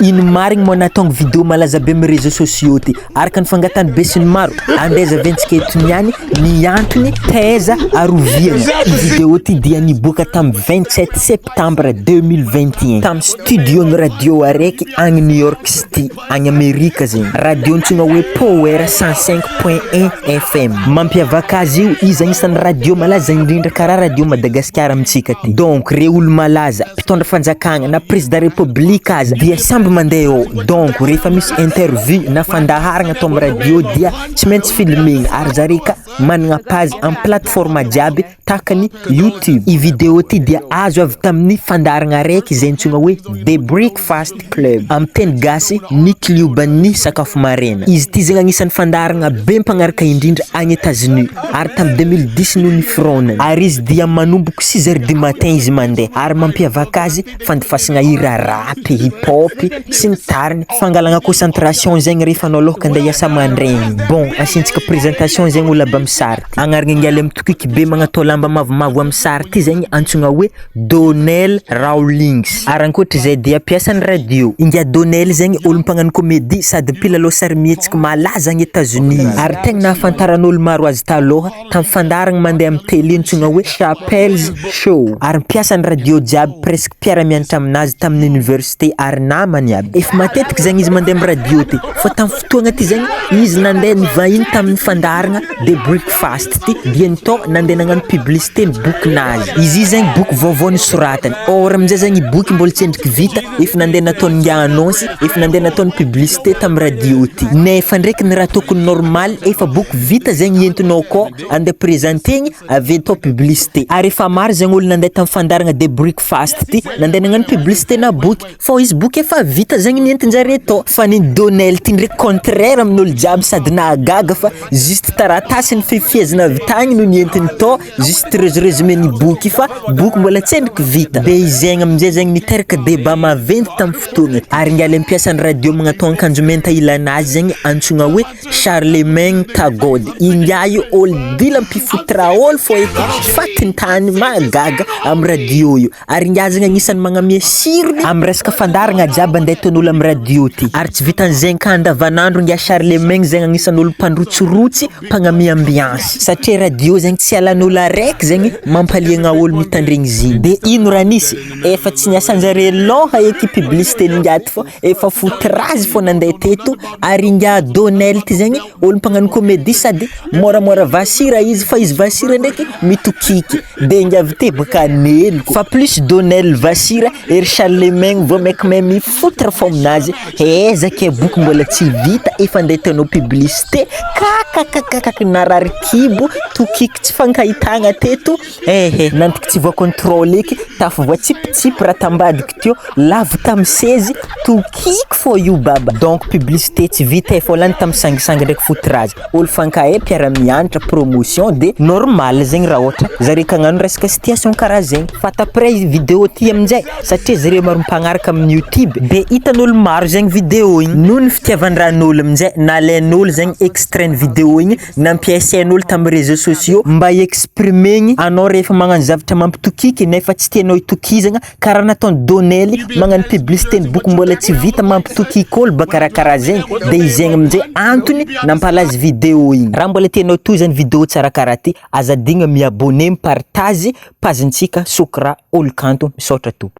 Ino marigny moa nahatonga vidéo malaza be amin'ny réseaux sociaux ty? Araka ny fangatany be sy ny maro, andeha zaventsika eto niany ny antony, taiza ary oviana. I vidéo ty dia niboaka tamin'ny 27 septembre 2021 tamin'ny studio ny radio araiky agny New York City, agny Amerika zegny. Radio antsoina hoe Power 105.1 FM. Mampiavaka azy io, izy agnisan'ny radio malaza indrindra karaha radio Madagasikara amintsika ty. Donc reo olo malaza, mpitondra fanjakagna na président république aza dia samby mandeha ao. Donc rehefa misy interview na fandaharagna atao amin'ny radio dia tsy maintsy filmegna ary zare ka managna page amin'ny plateforme jiaby tahaka ny YouTube. I vidéo ty dia azo avy tamin'ny fandaharagna araiky izay antsoina hoe The Breakfast Club. Amin'ny teny gasy, ny klioban'ny sakafo maraina. Izy ty zegny agnisan'ny fandaharagna be mpagnaraka indrindra agny États-Unis ary tamin'ny 2010 no niforonany. Ary izy dia manomboka 6 heures du matin izy mandeha ary mampiavaka azy fandifasagna hira rap, hip hop sy ny tariny. Fangalagna concentration zegny rehefa anao alôhaka andeha hiasa mandraigny. Bon, asiantsika présentation zegny olo aby amin'ny sary ty. Agnarana ingahy mitokiky be magnatao lamba mavomavo amin'ny sary ty zegny antsoina hoe Donnell Rawlings. Ary ankoatr'izay dia mpiasan'ny radio. Ingahy Donnell zegny olo mpagnano comédie sady mpilalao sarimihetsiky malaza agny États-Unis. Ary tegna nahafantaran'olo maro azy taloha tamin'ny fandaharagna mandeha amin'ny télé antsoina hoe Chappelle's Show. Ary mpiasan'ny radio jiaby presque mpiara-mianatra aminazy tamin'ny université ary namany aby. Efa matetiky zegny izy mandeha amin'ny radio ty fa tamin'ny fotoagna ty zegny izy nandeha nivahiny tamin'ny fandaharagna The Breakfast ty dia nitao nandeha nagnano publicité ny bokinazy. Izy io zegny boky vaovao nosoratany. Or amizay zegny boky mbola tsy endriky vita efa nandeha nataony ngiahy annonce, efa nandeha nataony publicité tamin'ny radio ty. Nefa ndraiky ny raha tokony normal efa boky vita zegny entinao akao andeha présentegny avy atao publicité. Ary efa maro zegny olo nandeha tamin'ny fandaharagna The Breakfast ty nandeha nagnano publicité na boky fô izy boky efa vita zegny nentin-jare tao. Fa ny Donnell ty ndraiky contraire amin'olo jiaby sady nahagaga fa juste taratasy ny fefehezina avy tagny no nientiny tao, juste résumé ny boky fa boky mbola tsy endriky vita. De izegny amizay zegny niteraka débat maventy tamin'ny fotoagna. Ary ingahy le mpiasan'ny radio magnatao akanjo menta ilanazy zegny antsoina hoe Charlemagne Tha God. Ingahy io olo dila mpifotra olo fô eky fatintany mahagaga amin'ny radio io. Ary ingahy zegny agnisan'ny magnamia sirony amin'ny resaka fandaharagna jiaby andeha ataon'olo amin'ny radio ty. Ary tsy vitan'izegny ka andavanandro ingahy Charlemagne zegny agnisan'olo mpandrotsirotsy mpagnamia ambiance. Satria radio zegny tsy alan'olo araiky zegny mampaliagna olo mitandregny izy igny. De ino raha nisy? Efa tsy niasanjare lôha eky publicité n'ingahy ty fô efa fotrazy fô nandeha teto. Ary ingahy Donnell ty zegny olo mpagnano comédie sady môramôra vasira izy fa izy vasira ndraiky mitokiky. De ingahy avy teo bôka neloko fa plus Donnell vasira ery Charlemagne vao maiky mahay mifotra fô aminazy. Aiza ke boky mbola tsy vita efa andeha ataonao publicité kakakakaka narary kibo tokiky tsy fankahitagna teto. Ehe nantiky tsy voa-contrôle eky tafy voatsipitsipy raha tambadiky teo lavo tamin'ny sezy tokiky fô io baba. Donc publicité tsy vita e fô lany tamin'ny sangisangy ndraiky fotrazy. Olo fankahay mpiara-mianatra promotion de normal zegny raha ôhatra zare ka hagnano resaka situation karaha zegny. Fa d'après vidéo ty aminjay satria zare maro mpagnaraka amin'ny YouTube de hitan'olo maro zegny vidéo igny. Noho ny fitiavan-drahan'olo aminjay nalain'olo zegny extrait ny vidéo igny nampiasain'olo tamin'ny réseaux sociaux mba hi-exprimegny anao rehefa magnano zavatra mampitokiky nefa tsy tianao hitokizagna karaha nataon'i Donnell magnano publicité ny boky mbola tsy vita mampitokiky olo ba karakaraha zegny de izegny aminjay antony nampalaza vidéo igny. Raha mbola tianao tohizany vidéo tsara karaha ty aza adigno mi-abonner, mi-partage page-ntsika Sokra Olo Kanto. Misaotra tompoko.